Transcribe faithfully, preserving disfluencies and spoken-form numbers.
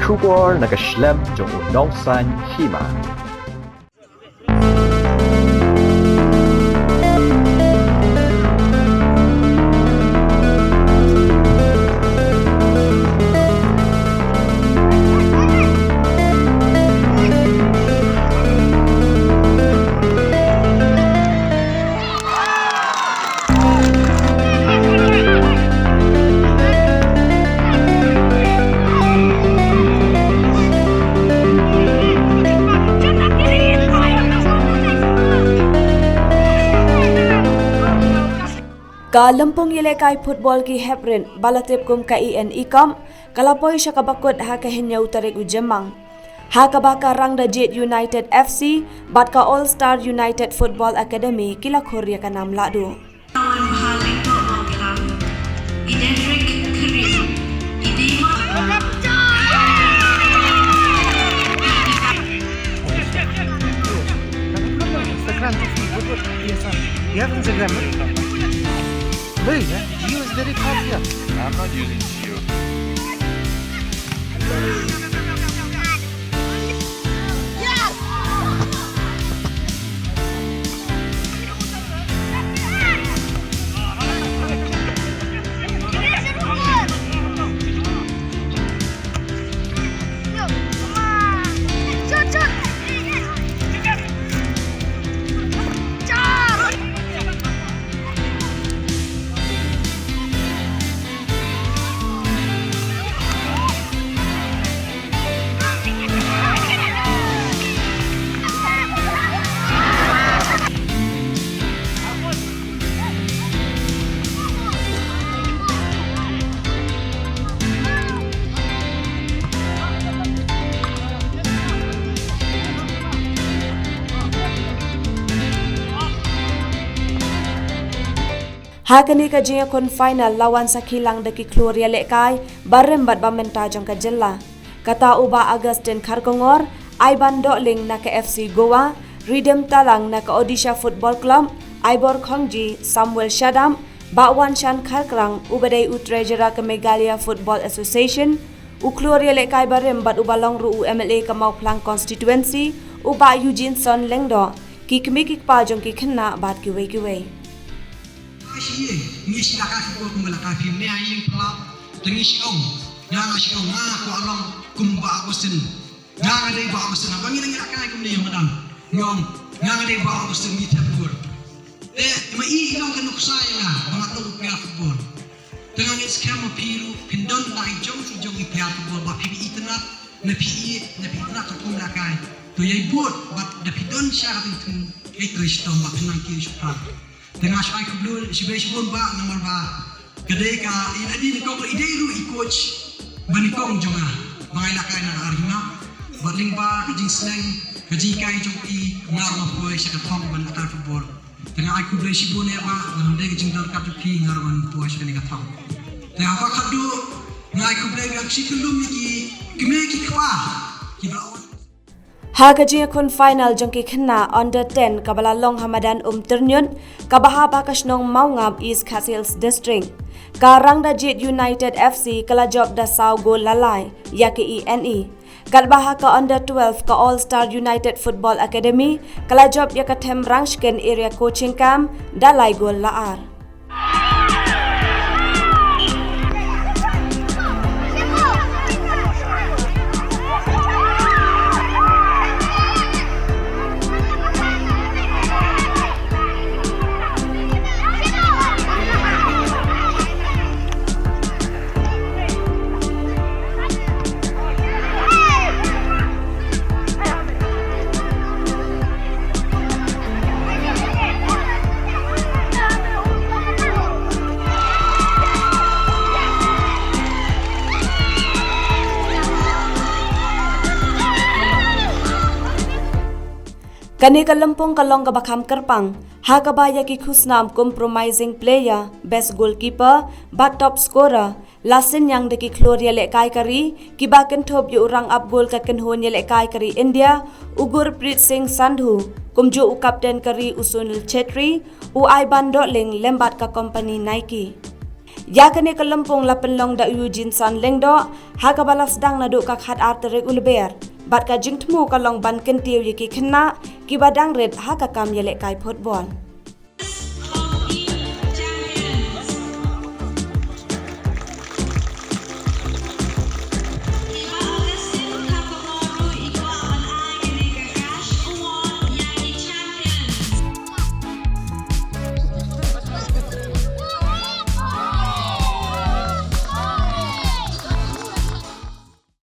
Khubor na ka shlem jong u nongsan hima. Ka lympung ïalehkai football ki heprit ba la tip kum ka E N E Cup ka la poi sha kaba kut ha ka hynñiew tarik u Jymmang, ha kaba ka Rangdajied United F C bad ka All Star United Football Academy ki la khur ïa ka nam lahduh. Instagram, Facebook, P S N. You have Instagram, no? Wait, eh? Jio is very fast here. I'm not using Jio. Ha kane ka jingïakhun final la wan sakhi lang da ki khlur ïalehkai barim bad ba mynta jong ka jylla. Kata u Bah Augustine Kharkongor, Aiban Dohling na ka F C Goa, Ridem Talang na ka Odisha Football Club, Aibor Khongji, Samuel Shadap, Bah Wanshan Kharkrang, uba dei u treasurer ka Meghalaya Football Association, u khlur ïalehkai barim bad uba long ruh u M L A ka Mawphlang constituency, u Bah Eugeneson Lyngdoh, ki kmie ki kpa jong ki khynnah bad kiwei kiwei. Shi, ngi shi laka ki por kumba laka phim ne ai ing pla, te ngi shi ong, nga nga shi ong, nga ko along kumba Augustine. Nga nga dei ba Augustine, ba ngi ngi laka kumne ïa madan. Ngi ong, nga nga dei ba Augustine ngi thep kur. Te ma i i long ka nuksa ïa nga, ba nga long u player football. Te nga ngeit skhem ma phi ruh, phin don la i jong i jong i player football, ba phi i tnat, na phi i, na phi i tnat ka kum laka. To ïa i bud, ba da phi don sha ka tung tung, ei to i shitom, ba phin nang ki shukran. Te nga shu ai khublei shibun shibun ba namar ba ka dei ka i dei nyngkong i dei ruh i coach ba nyngkong jong nga ba ngai laka na arima ba lyngba ka jingsneng ka jinghikai jong i nga ruh nga poi sha ka thong ban laka football. Te nga ai khublei shibun ïa ba ba dei ka jingdon ka jong i nga ruh nga poi sha kane ka thong. Te haba khadduh nga ai khublei biang shi kyllum ïa ki kmie ki kpa kiba Ha ka jingïakhun final jong ki khynnah under ten kaba la long ha madan Umtyrñut, kaba hap ha ka shnong Mawngap, East Khasi Hills District, ka Rangdajied United F C ka la jop da saw gol la lai ïa ka E N E. Katba ha ka under twelve ka All Star United Football Academy ka la jop ïa ka Them Rangshken Area Coaching Camp da lai gol la ar. Kane ka lympung ka long kaba kham kyrpang ha kaba ïa ki khusnam kum promising player, best goalkeeper bad top scorer, la synñiang da ki khlur ïalehkai ka ri kiba kynthup ïa u rangap gol ka kynhun ïalehkai ka ri India, u Gurpreet Singh Sandhu, kumjuh u kapten ka ri u Sunil Chhetri, u Aiban Dohling lem bad ka kompani Nike. Ia kane ka lympung la pynlong da u Eugene San Lyngdoh ha kaba la sdang naduh ka khatar tarik u Lber, bad ka jingthmu ka long ban kyntiew ia ki khynnah kiba dang rit ha ka kam ialehkai phutbol.